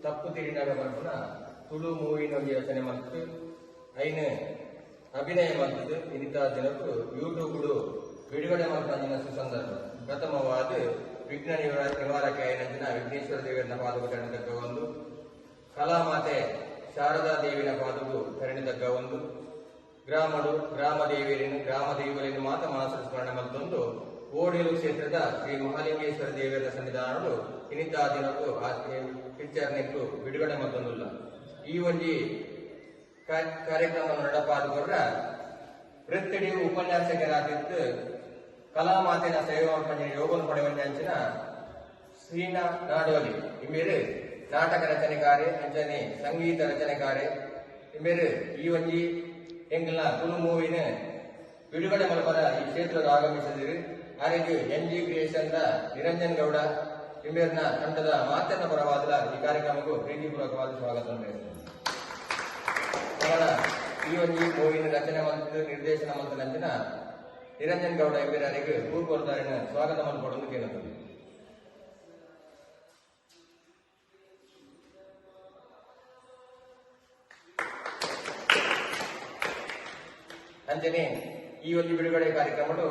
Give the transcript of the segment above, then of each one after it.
ತಪ್ಪು ತಿರಿನಾಗ ಪನ್ಪುನ ತುಳು ಮೂವಿನ ಒಂಜಿ ರಚನೆ ಮಲ್ತ್ ಐನ್ ಅಭಿನಯ ಮಲ್ತದು ಇನಿತ ದಿನಕ್ಕೂ ಯೂಟ್ಯೂಬ್ ಬಿಡುಗಡೆ ಮಲ್ಪಂಜಿನ ಸುಸಂದರ್ಭ. ಪ್ರಥಮವಾದ ವಿಘ್ನ ನಿವಾರಕ ಐನಂಜಿನ ವಿಘ್ನೇಶ್ವರ ದೇವರನ ಪಾದವು ತರಣಿತಕ್ಕ ಒಂದು, ಕಲಾಮಾತೆ ಶಾರದಾ ದೇವಿನ ಪಾದವು ತರಣಿತಕ್ಕ ಒಂದು, ಗ್ರಾಮಡು ಗ್ರಾಮ ದೇವಿಯರಿನ ಗ್ರಾಮ ದೇವರಿನ ಮಾತ ಮನಸ್ಸು ಸ್ಮರಣೆ ಮಲ್ತೊಂದು ಓಡೇಲು ಕ್ಷೇತ್ರದ ಶ್ರೀ ಮಹಾಲಿಂಗೇಶ್ವರ ದೇವರ ಸನ್ನಿಧಾನಡು ಇನಿತ ದಿನಕ್ಕೂ ಪಿಕ್ಚರ್ ನೆಕ್ಕು ಬಿಡುಗಡೆ ಮಲ್ತೊಂದುಲ್ಲ. ಈ ಒಂಜಿ ಕಾರ್ಯಕ್ರಮ ನಡಪಾದ ಕೊರ್ರ ವೃತ್ತಿಡಿ ಉಪನ್ಯಾಸಕರಾದಿದ್ದು ಕಲಾಮಾತೆನ ಸೇವಾ ಯೋಗನ ಪಡೆವಂಚಿನ ಶ್ರೀನಾ ನಾಡೋಲಿ ಇಂಬೇರು ನಾಟಕ ರಚನೆಕಾರೆ ಅಂಚನೆ ಸಂಗೀತ ರಚನೆಕಾರೆ ಇಂಬೇರು ಈ ಒಂಜಿ ಎಂಕಲ್ನ ತುಳು ಮೂವಿನ ಬಿಡುಗಡೆ ಮಲ್ಪರ ಈ ಕ್ಷೇತ್ರದ ಆಗಮಿಸಿದಿರು. ಆರೆಗ್ N G creation the Niranjan Gowda ಇಂಬೇರ್ನ ತಂಡದ ಮಾತನ್ನ ಪರವಾದ ಈ ಕಾರ್ಯಕ್ರಮಕ್ಕೂ ಪ್ರೀತಿಪೂರ್ವಕವಾದ ಸ್ವಾಗತ. ಈ ಒಂಜಿ ಮೂವಿನ ರಚನೆ ಮತ್ತು ನಿರ್ದೇಶನ ಮಲ್ತನಂಚಿನ ನಿರಂಜನ್ ಗೌಡ ಇಂಬೇರಾರಿಗೆ ಪೂರ್ವದಾರಿನ ಸ್ವಾಗತ ಮಲ್ಪಡೊಂದು ಕೇಳುತ್ತದೆ. ಅಂಚನೆ ಈ ಒಂದು ಬಿಡುಗಡೆ ಕಾರ್ಯಕ್ರಮಡು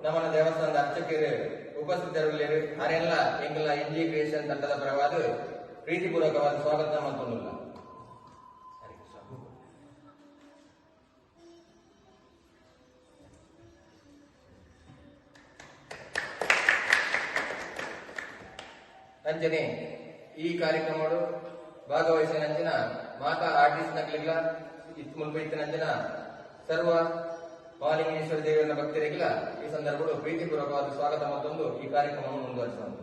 ನಮ್ಮನ ದೇವಸ್ಥಾನದ ಅರ್ಚಕರು ಉಪಸ್ಥಿತರುಳ್ಳೇರು. ಅರೆಲ್ಲ ಎಂಗಲ ಎನ್ ಜಿ ಕ್ರಿಯೇಷನ್ ತಂಡದ ಪರವಾದ ಪ್ರೀತಿಪೂರ್ವಕವಾದ ಸ್ವಾಗತ ಮಲ್ತೊಂದುಲ್ಲ. ಅಂಚನೆ ಈ ಕಾರ್ಯಕ್ರಮಡು ಭಾಗವಹಿಸಿದ ಮಾತಾ ಆರ್ಟಿಸ್ಟ್ ನಕ್ಲಿಗ್ಲ ಮುಲ್ಪ ಇತ್ತಿನಂಚಿನ ಸರ್ವ ಮಹಾಲಿಂಗೇಶ್ವರ ದೇವರ ಭಕ್ತರಿಗೆಲ್ಲ ಈ ಸಂದರ್ಭಗಳು ಪ್ರೀತಿಪೂರ್ವಕವಾದ ಸ್ವಾಗತ ಮತ್ತೊಂದು ಈ ಕಾರ್ಯಕ್ರಮವನ್ನು ಮುಂದುವರಿಸುವಂತ.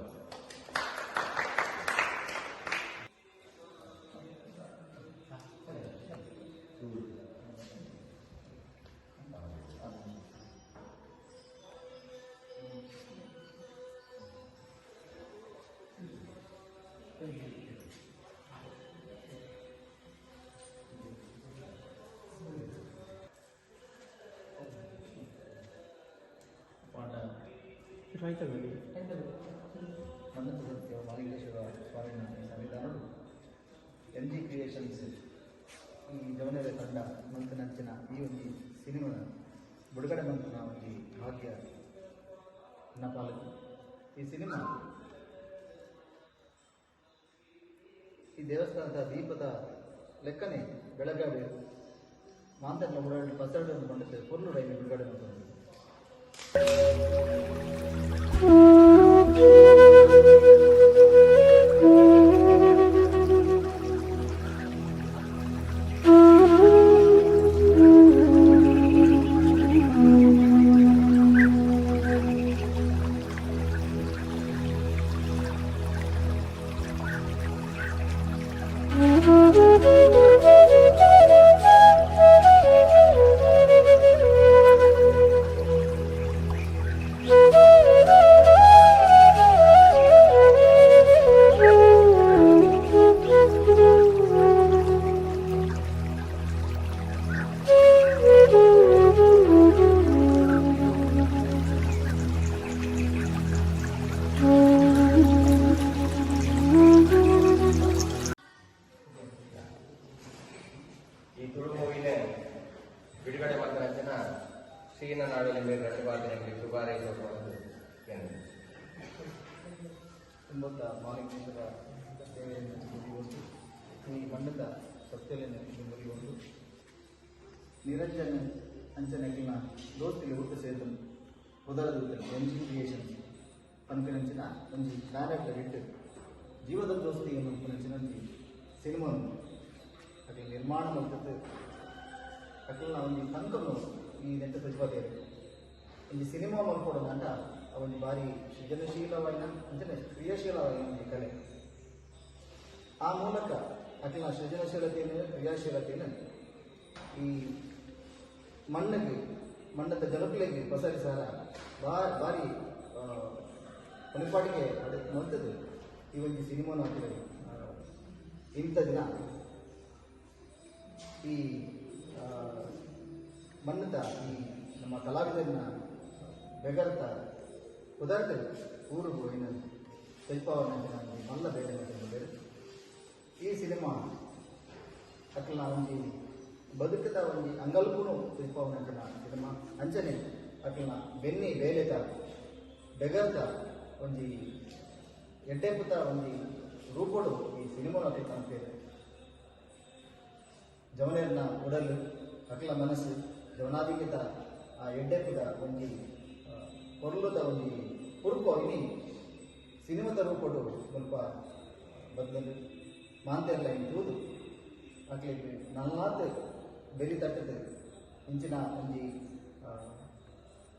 ಮನ್ನತ ಸತ್ಯ ಮಹಾಲಿಂಗೇಶ್ವರ ಸ್ವಾಮಿನ ಸನ್ನಿಧಾನಡು ಎನ್ ಜಿ ಕ್ರಿಯೇಷನ್ಸ್ ಈ ಜವನರ ತಂಡ ಮಂತನಂಚಿನ ಈ ಒಂಜಿ ಸಿನಿಮಾದ ಬಿಡುಗಡೆ ಮಂತನ ಒಂಜಿ ಭಾಗ್ಯ ನನ್ನ ಪಾಲಕ. ಈ ಸಿನಿಮಾ ಈ ದೇವಸ್ಥಾನದ ದೀಪದ ಲೆಕ್ಕನೆ ಬೆಳಗಾಡಿ ಮಾಂತರ್ನ ಓಡಾಡಿ ಪಸರಡು ಪಂಡಿತ ಪೊರ್ಲು ರೈಲು ಬಿಡುಗಡೆ ಮಂತೊಂದು. ಈ ತುಳು ಮೂವಿನ ಬಿಡುಗಡೆ ಮಲ್ತನಂಚಿನ ಶ್ರೀನ ನಾಡೋಲಿ ಮೇರೆ ರಸವಾದನೆಗೆ ಶುಭಾರೈಸಬಹುದು ಎಂದು. ತುಂಬೊತ್ತ ಮಹಾಲಿಂಗೇಶ್ವರ ದೇವೆಯನ್ನು ಮುರಿಯುವುದು ಈ ಬಣ್ಣದ ಸತ್ಯಲೆಯನ್ನು ಮುರಿಯುವುದು ನಿರಂಜನ್ ಅಂಚನೆಗಿನ ದೋಸ್ತಿಗೆ ಒಟ್ಟು ಸೇತು ಉದರದೂತನ ಎನ್ ಜಿ ಕ್ರಿಯೇಷನ್ಸ್ ಪನ್ಪಿನಂಚಿನ ಒಂಜಿ ಬ್ಯಾನರ್ ಇಟ್ಟು ಜೀವದ ದೋಸ್ತಿ ಪನ್ಪಿನಂಚಿನ ಒಂಜಿ ಸಿನಿಮಾ ಅಕ್ಲೆ ನಿರ್ಮಾಣ ಮಲ್ತದ್ದು ಅಕ್ಲೆನ ಒಂಜಿ ತಂಕನು ಈ ನೆಟ್ಟ ತೋಜಿಪಾದೇರು. ಒಂಜಿ ಸಿನಿಮಾ ಮಲ್ಪೊಡಂಡ ಒಂಜಿ ಬಾರಿ ಸೃಜನಶೀಲವಾಯಿನ ಅಂಚನೆ ಕ್ರಿಯಾಶೀಲವಾಯಿನ ಒಂಜಿ ಕಲೆ. ಆ ಮೂಲಕ ಅಕ್ಲೆನ ಸೃಜನಶೀಲತೆಯನ್ನು ಕ್ರಿಯಾಶೀಲತೆಯನ್ನು ಈ ಮಣ್ಣಿಗೆ ಮಣ್ಣದ ಜನಕುಲೆಗೆ ಪಸರಿಸಾರ ಬಾರಿ ಪಣಿಪಾಟಿಗೆ ಮಲ್ತದ್ದು ಈ ಒಂಜಿ ಸಿನಿಮಾನ ಹಾಕಿದೆ. ಇಂಥ ದಿನ ಈ ಮಣ್ಣದ ಈ ನಮ್ಮ ಕಲಾವಿದರನ್ನ ಬೆಗರ್ತ ಉದಾರ್ತೆ ಊರುಗು ಏನು ತೈಪಾವನ ಮಲ್ಲ ಬೇರೆ ಬೇರೆ. ಈ ಸಿನಿಮಾ ಅಕ್ಲೆನ ಒಂಜಿ ಬದುಕುದ ಒಂಜಿ ಅಂಗಲ್ಪುನು ತೂಪಾವುನಂಚಿನ ಸಿನಿಮಾ. ಅಂಚನೆ ಅಕ್ಲೆನ ಬೆನ್ನಿ ಬೇಲೆದ ಬೆಗರ್ದ ಒಂಜಿ ಎಡ್ಡೆಪುತ ಒಂಜಿ ರೂಪೊಡು ಈ ಸಿನಿಮಾನು ಅಕ್ಲು ಕಾಣ್ತೇವೆ. ಜವನೆರ್ನ ಉಡಲ್, ಅಕ್ಲ ಮನಸ್ಸು, ಜವನಾದಿಗೆದ ಆ ಎಡ್ಡೆಪುದ ಒಂಜಿ ಪೊರ್ಲುದ ಒಂಜಿ ಪುರ್ಪೊ ಇನಿ ಸಿನಿಮಾದ ರೂಪೊಡು ಮುಲ್ಪ ಬದಲು ಮಾಂತೆರ್ಲ ತೂದು ಅಕ್ಲೆಗ್ ನಲ್ನಾತ್ ಬೆರಿ ತಟ್ಟದ ಇಂಚಿನ ಒಂಜಿ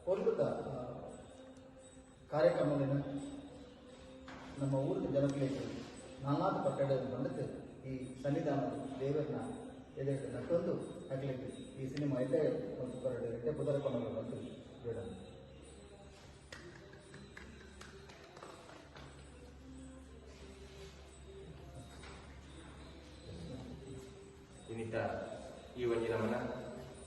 ಪೊರ್ಲುದ ಕಾರ್ಯಕ್ರಮಗಳನ್ನು ನಮ್ಮ ಊರಿನ ಜನಕ್ಲೆಗ್ ನಲ್ನಾತ್ ಪಟ್ಟಡ ಬಂದದ್ದು ಈ ಸನ್ನಿಧಾನ ದೇವರನ್ನ ಎದುರು ನಟ್ಟೊಂದು ಅಕ್ಲೆಗ್ ಈ ಸಿನಿಮಾ ಎಡ್ಡೆ ಒಂದು ಬರಡು ಎಡ್ಡೆ ಪುದರ್ ಕೊನೊಡು ಬಂದು ಬೇಡ. ಇನ್ನಿತ ಈ ಒಂಜಿ ನಮನ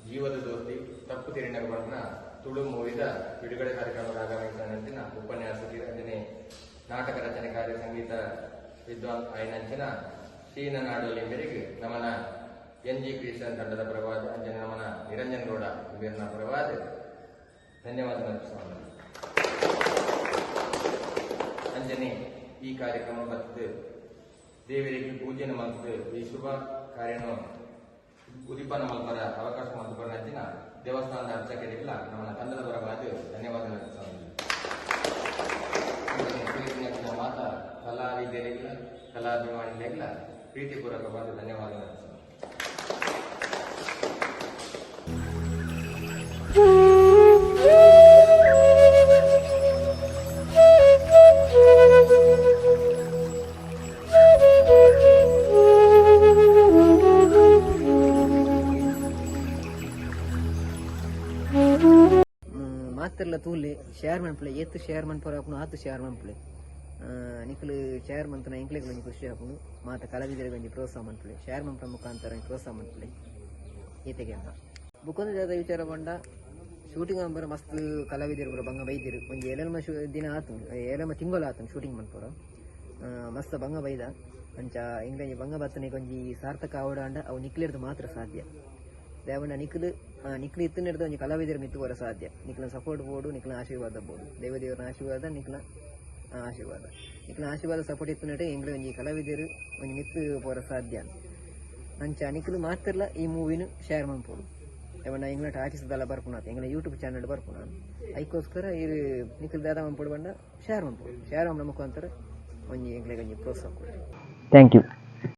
ಜೀವದ ದೋಸ್ತಿ ತಪ್ಪು ತೆರಿನಗ ಬಂದ ತುಳು ಮೂವಿದ ಬಿಡುಗಡೆ ಕಾರ್ಯಕ್ರಮದ ಆಗಮಿಸಿದ ಉಪನ್ಯಾಸಕಿ ಅಂಜನೆ ನಾಟಕ ರಚನೆ ಕಾರ್ಯ ಸಂಗೀತ ವಿದ್ವಾನ್ ಆಯನಂಚಿನ ಶ್ರೀನ ನಾಡೋಲಿ ಮೇರೆಗೆ ನಮನ ಎನ್ ಜಿ ಕ್ರಿಯೇಷನ್ ತಂಡದ ಪರವಾದ ಅಂಜನೆ ನಮನ ನಿರಂಜನ್ ಗೌಡ ಇಂಬೇರ್ನ ಪರವಾದ ಧನ್ಯವಾದ ಅರ್ಪಿಸೋಣ. ಅಂಜನೆ ಈ ಕಾರ್ಯಕ್ರಮ ಬತ್ತು ದೇವರಿಗೆ ಪೂಜೆನ ಮಂತು ಈ ಶುಭ ಕಾರ್ಯನು ಉದಿಪನ ಮಲ್ಪರ ಅವಕಾಶ ಮಲ್ಪರ ನಂಚಿನ ದೇವಸ್ಥಾನದ ಅರ್ಚಕರಿಗೆಲ್ಲ ನಮ್ಮ ತಂಡದ ಪರವಾದ ಧನ್ಯವಾದ ಅರ್ಪಿಸೋಣ. ಮಾತಾ ಕಲಾವಿದರಿಗೆಲ್ಲ ಕಲಾಭಿಮಾನಿಗಳಿಗೆಲ್ಲ ಪ್ರೀತಿಪೂರ್ವಕವಾದ ಧನ್ಯವಾದ ಅರ್ಪಿಸೋಣ. ಮಾತೆರ್ಲ ತೂಲೆ ಶೇರ್ ಮನ್ಪುಲೆ, ಏತ್ ಶೇರ್ ಮನ್ಪುರ ಆಪುಂಡು ಆತ್ ಶೇರ್ ಮನ್ಪುಲೆ. ನಿಕುಲು ಶೇರ್ ಮನ್ಪುನ ಎಂಕ್ಲೆಗ್ ಒಂಜಿ ಖುಷಿ ಆಪುಂಡು. ಮಾತ ಕಲಾವಿದರಿಗೆ ಒಂಜಿ ಪ್ರೋತ್ಸಾಹ ಮನ್ಪುಲೆ, ಶೇರ್ ಮನ್ಪುನ ಮುಖಾಂತರ ಒಂಜಿ ಪ್ರೋತ್ಸಾಹ ಮನ್ಪುಲೆ. ಈತೆಗೆ ಅಂತ ಬುಕ್ಕೊಂದು ದಾದ ವಿಚಾರ ಪಂಡ ಶೂಟಿಂಗ್ ಅಂಬರ ಮಸ್ತ್ ಕಲಾವಿದರು ಪೂರ ಬಂಗ ಬೈದಿರು. ಒಂಜಿ ಏಳೆಲ್ಮ ಶೂ ದಿನ ಆತುಂಡು, ಏಳೆಲ್ಮ ತಿಂಗಳು ಆತುಂಡು ಶೂಟಿಂಗ್ ಮನ್ಪುರ. ಮಸ್ತ್ ಬಂಗ ಬೈದ. ಅಂಚ ಎಂಕ್ಲೆ ಬಂಗ ಬತ್ತನಿಗೆ ಒಂಜಿ ಸಾರ್ಥಕ ಆವಡಾಂಡ ಅವು ನಿಕ್ಲೆರ್ದ್ ಮಾತ್ರ ಸಾಧ್ಯ. ದೇವಣ್ಣ ನಿಕ್ಲು ನಿಕ್ಲು ಇತ್ತಿನ ಒಂಜಿ ಕಲಾವಿದರ ಮಿತ್ತು ಬರ ಸಾಧ್ಯ. ನಿಕ್ಲ ಸಪೋರ್ಟ್ ಬೋಡು, ನಿಕ್ಲ ಆಶೀರ್ವಾದ ಬೋಡು, ದೇವದೇವರ ಆಶೀರ್ವಾದ, ನಿಕ್ಲ ಆಶೀರ್ವಾದ, ನಿಕ್ಲ ಆಶೀರ್ವಾದ ಸಪೋರ್ಟ್ ಇತ್ತಿನಟ್ಟೆ ಎಂಕ್ಲೆ ಒಂಜಿ ಕಲಾವಿದರು ಒಂಜಿ ಮಿತ್ತು ಪೋರ ಸಾಧ್ಯ. ಅಂಚ ನಿಕ್ಲು ಮಾತ್ರಲ ಈ ಮೂವಿನ ಶೇರ್ ಮನ್ಪೊಡು. ದೇವಣ್ಣ ಎಂಗ್ಲ ಟಾಕೀಸ್ ದಲ್ಲ ಬರ್ಪುನ, ಎಂಗ್ಲ ಯೂಟ್ಯೂಬ್ ಚಾನಲ್ ಬರ್ಪುನ. ಐಕೋಸ್ಕರ ಇರು ನಿಕ್ಲು ದಾದ ಮನ್ಪೊಡು ಪಂಡ ಶೇರ್ ಮನ್ಪೊಡು. ಶೇರ್ ಮನ್ಪುನ ಮುಖಾಂತರ ಒಂಜಿ ಎಂಕ್ಲೆಗ್ ಒಂಜಿ ಪ್ರೋತ್ಸಾಹ ಕೊಡು. Thank you.